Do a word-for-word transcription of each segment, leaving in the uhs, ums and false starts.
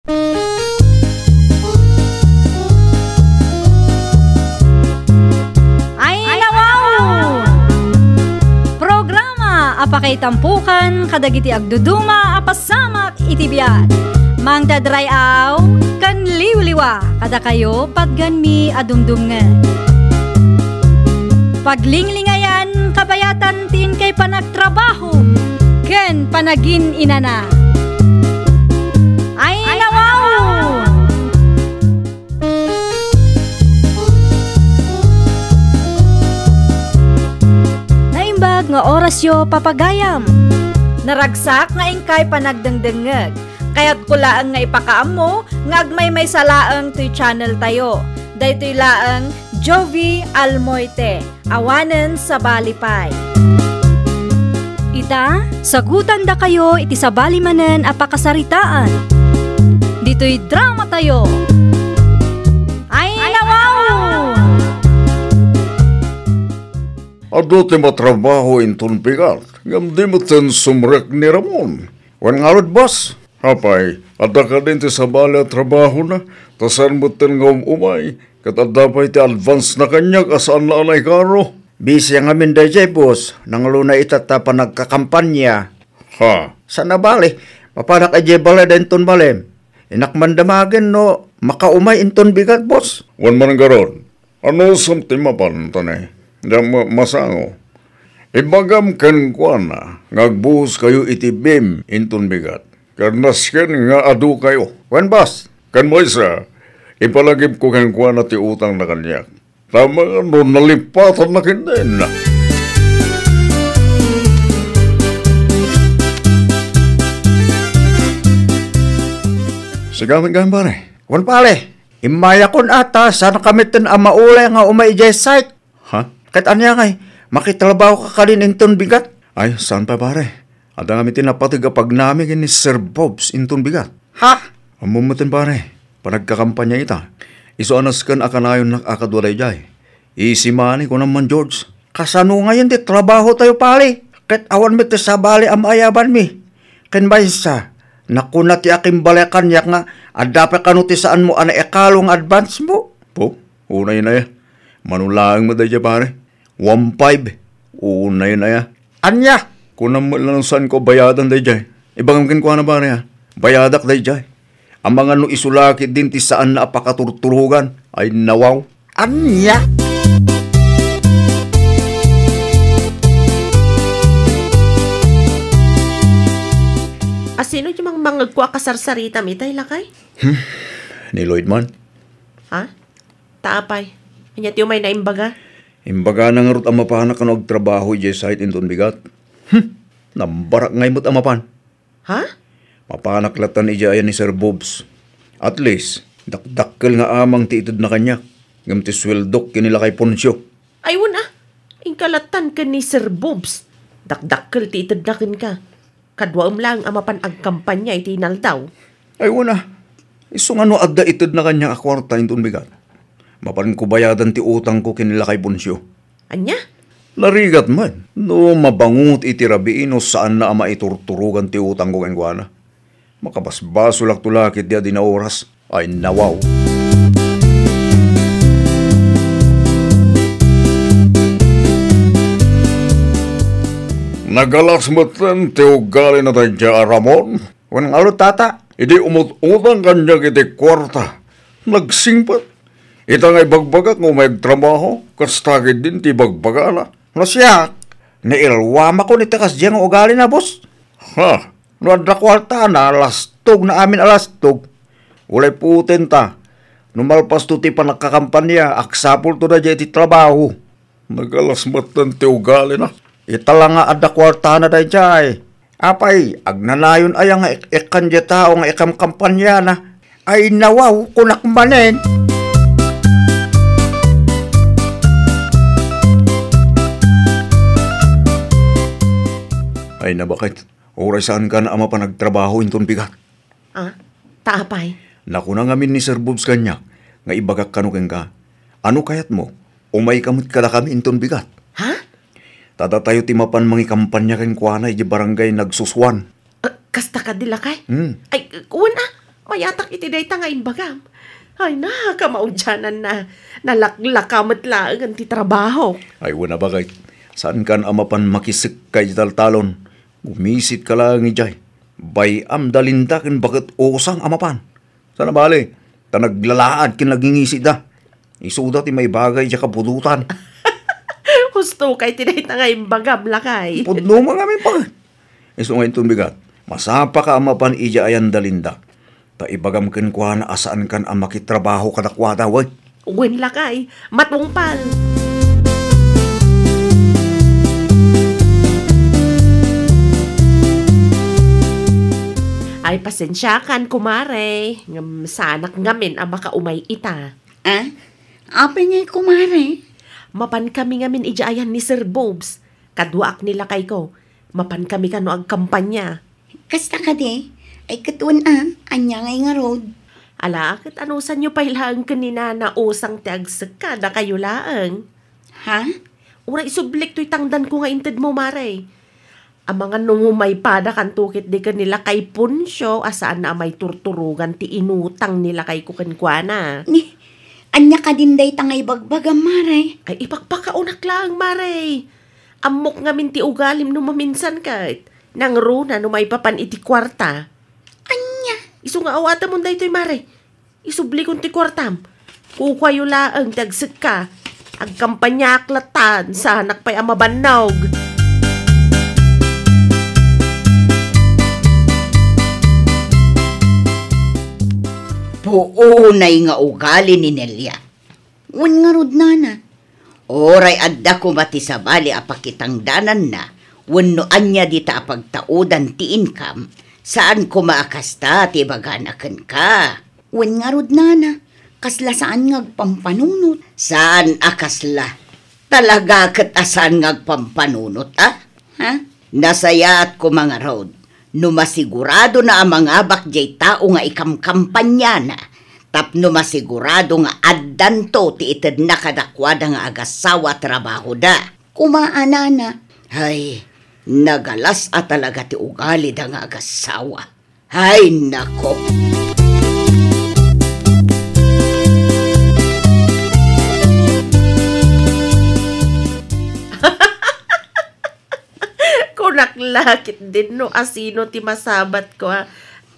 Ay, nawaw! Programa a pakaitampukan kadagiti agduduma a pasamak iti biag. Mangdadray-aw ken liwliwa kadakayo patgenmi a dumdumngeg. Paglinglingayan kabayatan ti inkay panagtrabaho ken panagin-inana. Ay, nawaw! Naimbag nga orasyo, papagayam. Naragsak nga inkay panagdengdengngeg. Kayatko laeng nga ipakaammo nga agmaymaysa laeng toy channel tayo. Daytoy laeng Jovi Almoite. Awanen sabali pay. Ita, sagutandakayo iti sabali manen a pakasaritaan. Ditoy drama tayo. Ay, nawaw! Adu ti matrabaho inton bigat, ngem di metten sumrek ni Ramon. Wen ngarud, boss? Apay, adda kadin ti sabali a trabahona, ta saan metten nga um-umay, ket adda pay ti advance na kaniak a saanna a naikaro. Busy ngamin daydiay, boss. Nangluna ita ta panagkakampanya. Ha? Saan a bale, mapanak idiay balay da inton balem. Innak man damagen no makaumay inton bigat, boss. Wen man ngarud, anusam ti mapan, tane? Diak ma-, masango. Ibagam kenkuana nga agbuhoskayo iti bim inton bigat. Ket nasken nga adukayo. Wen, boss. Ken maysa, ipalagipko kenkuana ti utangna kaniak. Ta amangan no nalipatanna ketdin. Sigamin gayam, pare. Wen, pare. Immayakon a ta saan kami ten a maulay nga umay idiay site. Ha? Ket ania ngay, makitrabaho ka kadin inton bigat? Ay, saan pay, pare. Adda ngamin ti napateg a pagnami ken ni Sir Bobs inton bigat. Ha? Ammom metten, pare, panagkakampanya ita. Isu a nasken a kanayonnak a kadua daydiay. Easy money, kunam man, George. Kasano ngayen ti trabaho tayo, pare? Ket awan met ti sabali a maayabanmi. Ken maysa, nakuna ti akimbale kaniak nga adda pay kano ti saanmo a naikalo nga advance mo? Po, unay na ya. Mano laeng met daydiay, pare? One five. Unay na ya. Ania? Kunam met la no saanko bayadan daydiay. Ibagam kenkuana, pare, ha? Bayadak daydiay. Amangan no isu la ketdin ti saanna a pakaturturogan. Ay, nawaw. Ania? A sino ti mangmangegko a kasarsaritam itay, lakay? Hmm. Ni Lloyd man. Ha? Ta apay? Ania ti umay na imbaga? Imbagana ngarud a mapanak kano agtrabaho idiay site inton bigat. Hmm. Nambarak ngay met a mapan. Ha? Mapanak lattan idiay ayan ni Sir Bobs. At least, dakdakkel nga amang ti itedna kaniak. Ngem ti sueldok ken ni Lakay Poncio. Ay, wen a. Inka lattan ken ni Sir Bobs. Dakdakkel ti itedna kenka. Kaduaem laeng a mapan agkampanya iti inaldaw. Ay, wen a. Isu nga no adda itedna kaniak a kuarta inton bigat, mapanko bayadan ti utangko ken ni Lakay Poncio. Ania? Narigat man no mabangot iti rabii no saanna a maiturturogan ti utangko kenkuana. Makabasbasolakto la ketdi a dina oras. Ay, nawaw. Nagalas metten ti ugalina daydiay a Ramon. Wen ngarud, tata? Idi umut-utang kaniak iti kuarta, nagsingpet. Ita nga ibagbagak nga umay agtrabaho, kasta ketdin ti ibagbagana. No siak, nailluamakon iti kasdiay nga ugalina, boss. Ha? No adda kuartana, lastogna amin a lastog. Uray putenta. No malpasto ti panagkakampanya, agsapulto daydiay iti trabaho. Nagalas metten ti ugalina. Ita la nga adda kuartana daydiay. Apay, agnanayon aya nga ik-ikkan diay tao nga ikamkampanyana? Ay, nawaw, kunak manen. Ay, nabakit. Uray saankan a mapan agtrabaho inton bigat. Ah, ta apay? Nakuna ngamin ni Sir Bobs kaniak nga ibagak kano kenka, "Ano kayatmo? Umayka met kadakami inton bigat." Ha? Ta datayo ti mapan mangikampanya kenkuana idiay barangay Nagsusuan. Ah, kasta kadi, lakay? Hmm. Ay, wen a. Mayatak iti dayta nga imbagam. Ay, nakamaudiananna. Nalaklaka met laengen ti trabahok. Ay, wen a, baket. Saankan a mapan makisekka iti taltalon. Gumisit ka laeng idiay. Bay-am da Linda ken baket usang a mapan. Saan a bale, ta naglalaad ken nagingisitda. Isuda ti maibaga idiay kapudotan. Husto kay ti dayta nga imbagam, lakay. Pudno man ngamin pa. Isu nga inton bigat, masapaka a mapan idiay ayan da Linda. Ta ibagam kenkuana a saankan a makitrabaho kadakuada, wen. Wen, lakay, matungpal. Ay, pasensiakan, kumare. Ngem saanak ngamin a makaumay ita. Ah? Apay ngay, kumare? Mapan kami ngamin idiay ayan ni Sir Bobs. Kaduaak ni lakayko. Mapan kami kano agkampanya. Kasta kadi? Ay, ket wen a, ania ngay ngarud? Ala, ket anusanyo pay laeng ken ni Nana usang ti agsekka, dakayo laeng. Ha? Uray isublik toy tangdanko nga intedmo, mare. Amangan no maypada kanto ketdi ken ni lakay Poncio a saan a maiturturogan ti inutang ni lakayko kenkuana. Ni, ania kadin dayta nga ibagbagam, mare? Ay, ipakpakaonak laeng, mare. Ammok ngamin ti ugalim no maminsan ket. Nangruna no maipapan iti kuarta. Ania? Isu nga awatemon daytoy, mare. Isublikon ti kuartam. Kukuayo laeng ti agsekka. Agkampanyaak latta, saanak pay a mabannog. Puonay nga ugali ni Nelia. Wen ngarud, nana. Uray adda koma ti sabali a pakitangdananna wenno ania dita a pagtaudan ti income, saan koma a kasta ti ibagana kenka. Wen ngarud, nana, kasla saan nga agpampanunot. Saan a kasla. Talaga ket a saan nga agpampanunot, a? Ha? Nasayaat koma ngarud no masiguradona a mangabak diay tao nga ikamkampaniana tapno masigurado nga addanto ti itedna kadakuada nga agassawa a trabahoda. Koma a, nana. Hay, nagalas a talaga ti ugalida nga agassawa. Hay, nako! Kunak la ketdin no asino ti masabatko a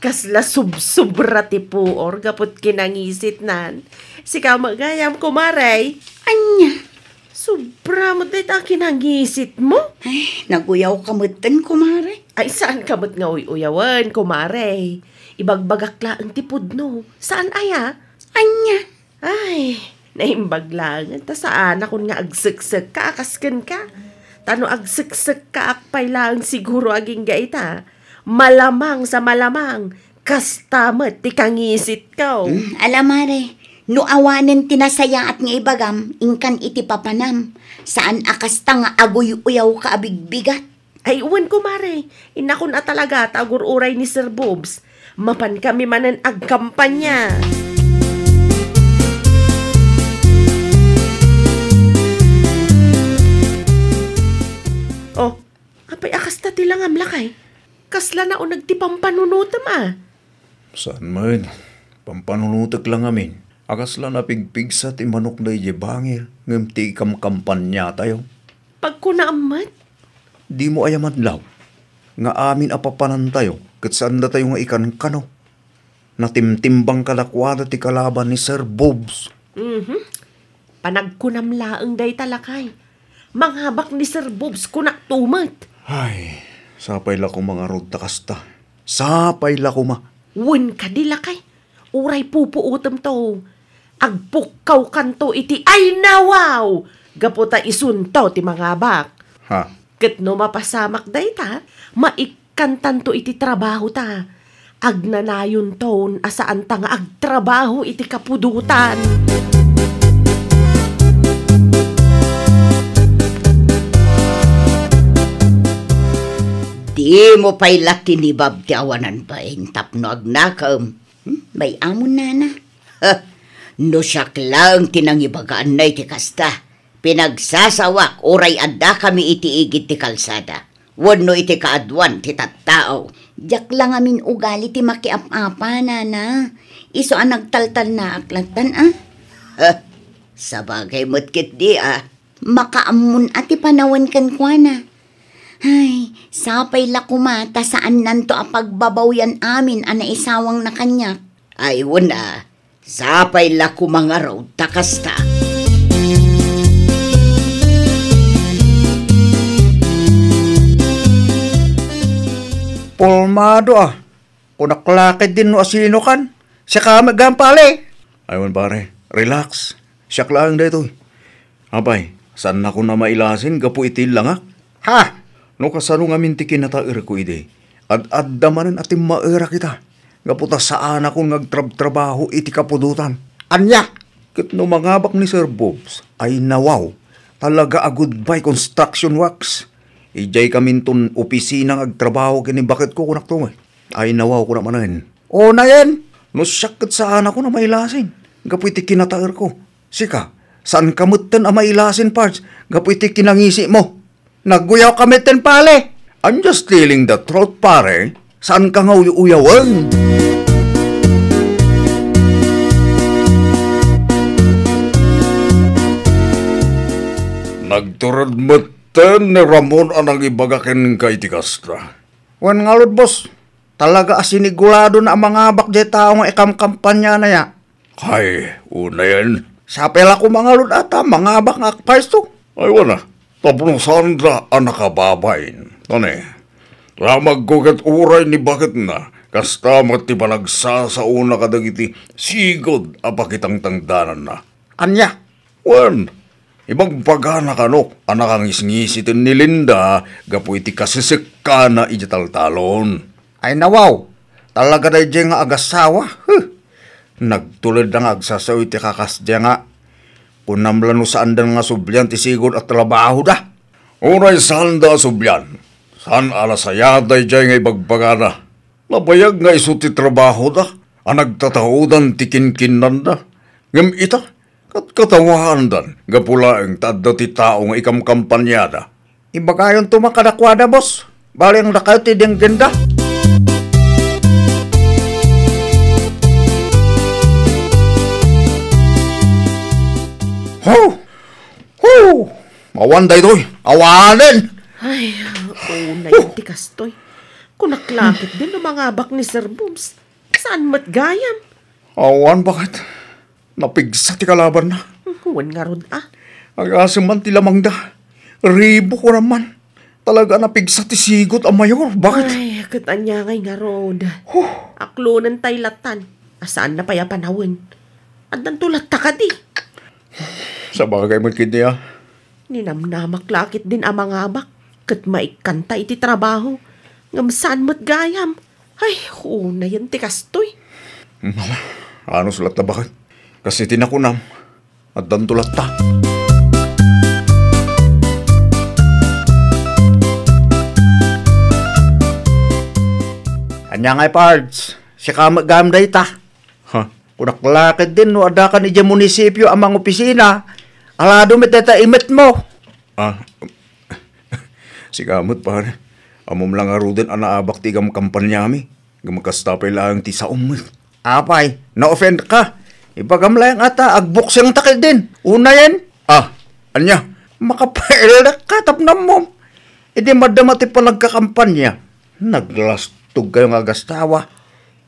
kasla subsobra ti puor gapu ti kinangisitnan. Sika met gayam, kumare. Ania? Sobra met dayta a kinangisitmo. Ay, naguyawka metten, kumare. Ay, saanka met nga uy-uyawen, kumare. Ibagbagak laeng ti pudno. Saan aya? Ania? Ay, naimbag laeng ta saanakon nga agseksekka a kas kenka. Ta no agseksekkaak pay laeng siguro agingga ita, malamang sa malamang, kasta met ti kangisitko. Hmm, ala, mare, no awanen ti nasayaat nga ibagam, inkan iti papanam. Saan a kasta nga aguy-uyawka a bigbigat. Ay, wen, kumare. Innakon a talaga ta agur-uray ni Sir Bobs. Mapan kami manen agkampanya. Oh, apay a kasta ti langam, lakay? Kasla nauneg ti pampanunotem a? Saan met. Pampanunotek la ngamin. A kasla napigpigsa ti manok daydiay bangir ngem ti ikamkampaniatayo. Pagkunaam met? Dimo aya madlaw nga amin a papanantayo ket saandatayo nga ikankano? Natimtimbang kadakuada ti kalaban ni Sir Bobs. Mhm. Panagkunam laeng dayta, lakay. Mangabak ni Sir Bobs, kunakto met. Ay, sapay la koma ngarud ta kasta. Sapay la koma. Wen kadi, lakay. Uray pupuotemto. Agpukkawkanto iti aynawaw! Gapu ta isunto ti mangabak. Ha? Ket no mapasamak dayta, maik- kantanto iti trabahota. Agnanayonton a saanta nga agtrabaho iti kapudotan. Dimo pay la tinibab ti awanan bain tapno agnakem. Hmm, bay-amon, nana. No siak laeng ti nangibagaanna iti kasta, pinagsasawak uray addakami iti igid ti kalsada. wenno iti kaaduan ti tattao. Diak la ngamin ugali ti makiap-apa, nana. Isu a nagtaltalnaak lattan, a? Heh, sabagay met ketdi, a. Makaammon a ti panawen kenkuana. Ay, sapay la koma ta saannanto a pagbabawian amin a naisawangna kaniak. Ay, wen a, sapay la koma ngarud ta kasta. Pormado a. Kunak la ketdin no asinokan. Sika met gayam, pare. Ay, wen, pare. Relax. Siak laeng daytoy. Apay, saannakon a mailasin gapu iti illangak? Ha? No kasano ngamin ti kinataerko idi, ad-adda manen a timmaerak ita, gapu ta saanakon nga agtrabtrabaho iti kapudotan. Ania? Ket no mangabak ni Sir Bobs, ay nawaw, talaga a goodbye construction works. Idiay kaminton opisina nga agtrabaho ken ni baketko, kunakto met. Ay nawaw, kuna manen. Unayen, no siak ket saanakon a mailasin gapu iti kinataerko. Sika, saanka metten a mailasin, Pards, gapu iti kinangisimo. Naguyawka metten, pare. I'm just telling the truth, pare. Saanka nga uyaw-uyawen. Nagtured metten ni Ramon a nangibaga kenka iti kasta. Wen ngarud, boss. Talaga a siniguradona a mangabak diay tao nga ikamkampanyanaya. Hay, unayen. Sapay la koma ngarud a ta mangabak nga agpayso. Ay, wen a, tapno saanda a nakababain. Tani, damagko ket uray ni baketna, kasta met ti panagsasaona kadagiti sigud a pakitangtangdananna. Ania? Wen, ibagbagana kano a nakangisngisiten ni Linda gapu iti kasisekkana idiay taltalon. Ay nawaw, talaga daydiay nga agasawa. Huh! Nagtuledda nga agsasao iti kakasdiay nga. Kunam la no saandan nga sublian ti sigud a trabahoda. Uray saanda a sublian, saan a nasayaat daydiay nga ibagbagana. Nabayag nga isu ti trabahoda a nagtataodan ti kinkinnanda. Ngem ita, katkatawaandan gapu laeng ta adda ti tao nga ikamkampaniada. Ibagayonto man kadakuada, boss. Baliangdakayo ti denggenda. Ho! Ho! Awan daytoy. Awanen! Ay, unayen ti kastoy. Kunak la ketdin no mangabak ni Sir Bobs. Saan met gayam? Awan, baket. Napigsa ti kalabanna. Wen ngarud a. Agasem man ti lamangda. Ribo ko naman. Talaga a napigsa ti sigud a mayor. Baket. Ay, ket ania ngay ngarud. Huh. Aklonentay lattan. A saanna pay a panawen. Addanto latta kadi. Sabagay met ketdi a. Ninamnamak la ketdin a mangabak, ket maikkanta iti trabaho. Ngem saan met gayam. Ay, unayen ti kastoy. Mama, anus latta baket. Kas iti nakunam, addanto latta. Ania ngay, Pards? Sika met gayam dayta. Ha? Kunak la ketdin no addakan idiay munisipio a mangopisina, alado met dayta imetmo. Ah, sika met, pare. Ammom la ngaruden a naabak ti ikamkampaniami. Ngem kasta pay laeng ti saom met. Apay, na-offend ka? Ibagam laeng a ta agboksingta ketdin. Unayen? Ah, ania? Makapailek ka tapno ammom. Idi madama ti panagkakampania. Naglastog kayo nga agasawa.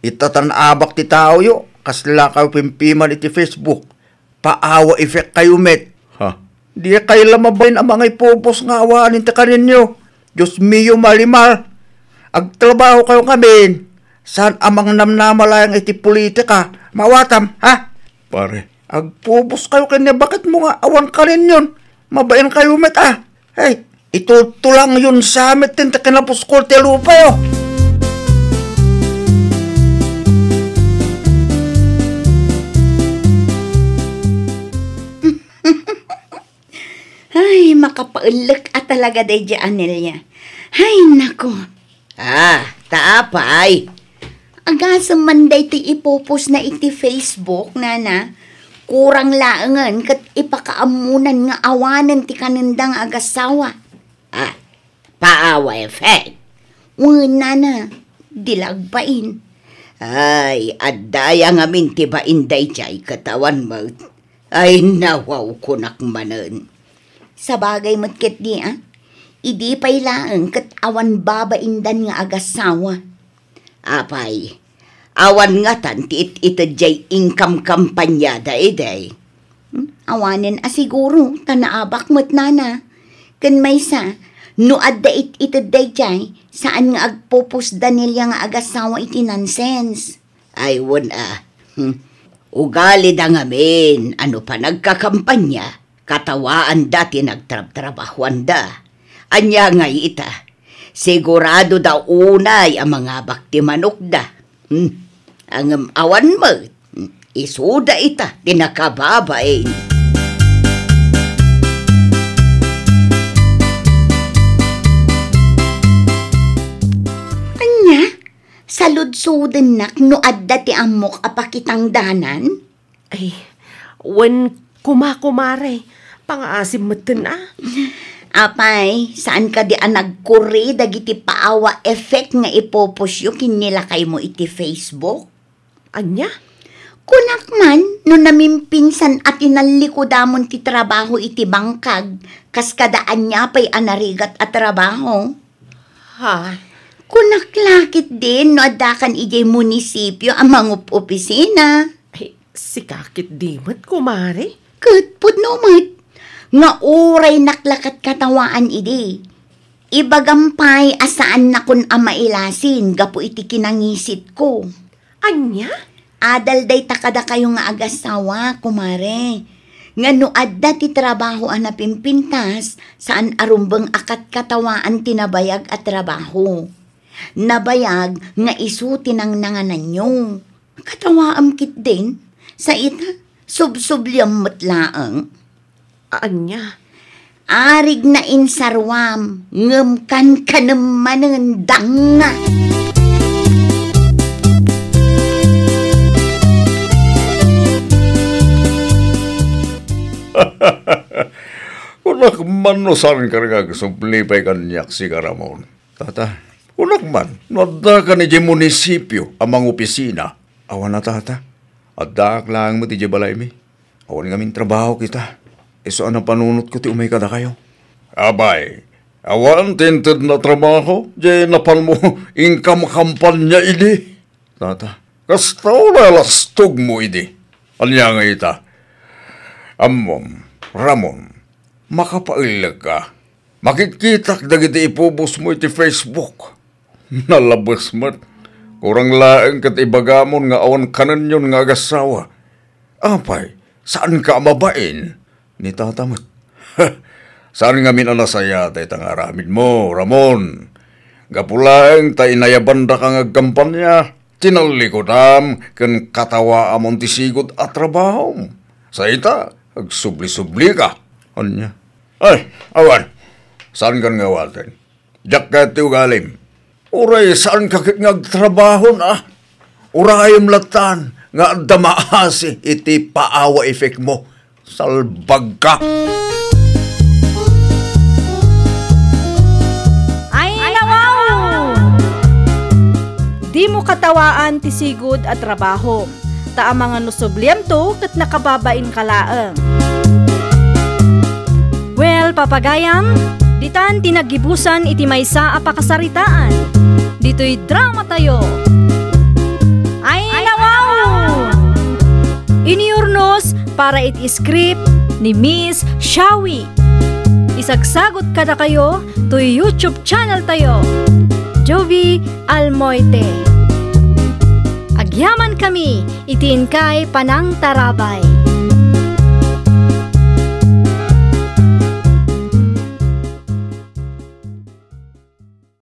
Ita ta naabak ti taoyo, kasla kayo pimpiman iti Facebook. Paawa effect kayo met. Ha? Di kayo la mabalin a mangipupuso nga awanen ti kaninyo. Dios mio, Marimar. Agtrabaho kayo ngamin. Saan a mangnamnama laeng iti politika? Maawatam, ha? Pare. Agpupuso kayo ken ni baketmo nga awan kaninyon. Mabain kayo met, a. Hey, itultulangyon sa met ti kinapuskol ti lupayo. Ay, makapaellek a talaga daydiay a Nelia. Ay, nako. Ah, ta apay? Agasem man daytoy ipupusna iti Facebook, nana. Kurang laengen ket ipakaammonan nga awanen ti kanenda nga agasawa. Ah, Aawa effect. Wen, nana, di la agbain. Ay, adda aya ngamin ti bain daydiay ket awan met. Ay, nawaw, kunak manen. Sabagay met ketdi, a. Idi pay laeng ket awan babaindan nga agassawa. Apay, awan ngatan ti it-ited jay income kampanyada idi? Hmm? Awanen a siguro, ta naabak met, nana. Ken maysa, no adda it-ited daydiay, saan nga agpupos da Nelia nga agassawa iti nonsense. Ay, wen a. Hmm. Ugalida ngamin a no panagkakampanya, katawaanda ti nagtrabtrabahoanda. Ania ngay ita? Siguradoda unay a mangabak ti manokda. Hmm. Ngem awan met. Hmm. Isuda ita ti nakababain. Ania? Saludsodennak no adda ti ammok a pakitangdanan? Ay, wen koma, kumare. Pangaasim metten a. Apay, saan kadi a nagkuri dagiti paawa effect nga ipupusyo ken ni lakaymo iti Facebook? Ania? Kunak man, no namimpinsan a tinallikodamon ti trabaho iti bangkag, kas kada ania pay a narigat a trabaho? Ha? Kunak la ketdin no addakan idiay munisipio a mangup-opisina. Ay, sika ketdi met, kumare? Ket pudno met, nga uraynak la ket katawaan idi. Ibagam pay a saannakon a mailasin gapu iti kinangisitko. Ania? Adal dayta kadakayo nga agassawa, kumare, nga no adda ti trabaho a napimpintas, saan a rumbeng a katkatawaan ti nabayag a trabaho. Nabayag nga isu ti nangnangananyo. Katawaam ketdin, sa ita, subsubliam met laeng. Ania? Arigna insaruam, ngem kankanem manen danga. Kunak man no saanka nga agsubli pay kaniak, sika Ramon. Tata, kunak man, no addakan idiay munisipio a mangopisina. Awan a, tata. Addaak laeng met idiay balaymi. Awan ngamin trabaho kita. Isu a napanunotko ti umay kadakayo. Apay, awan ti intedna a trabaho, diay napanmo income kampanya idi? Tata, kasta uray lastogmo idi. Ania ngay ita? Ammom, Ramon, makapaellek ka. Makitkitak dagiti ipupusmo iti Facebook. Nalabes met. Kurang laeng ket ibagamon nga awan kanenyon nga agassawa. Apay, saanka a mabain? Ni tata met. Saan ngamin a nasayaat dayta nga aramidmo, Ramon. Gapu laeng ta inayabandaka nga agkampanya, tinallikodam ken katawaamon ti sigud a trabahom. Sa ita, agsubli-sublika. Ania? Ay, awan. Saankan nga awaten. Diak kayat ti ugalim. Uray saanka ket nga agtrabahon a. Urayem lattan nga adda maasi iti paawa effect mo. Salbagka. Ay, nawaw! Dimo katawaan ti sigud a trabaho. Ta amangan no subliamto ket nakababainka laeng. Well, papagayam, ditan ti naggibusan iti maysa a pakasaritaan. Ditoy dramatayo. Ay, nawaw! Inurnos para iti script ni Miss Shawi. Isagsagot kadakayo toy YouTube channel tayo, Jovie Almoite. Agyaman kami iti inkay panangtarabay.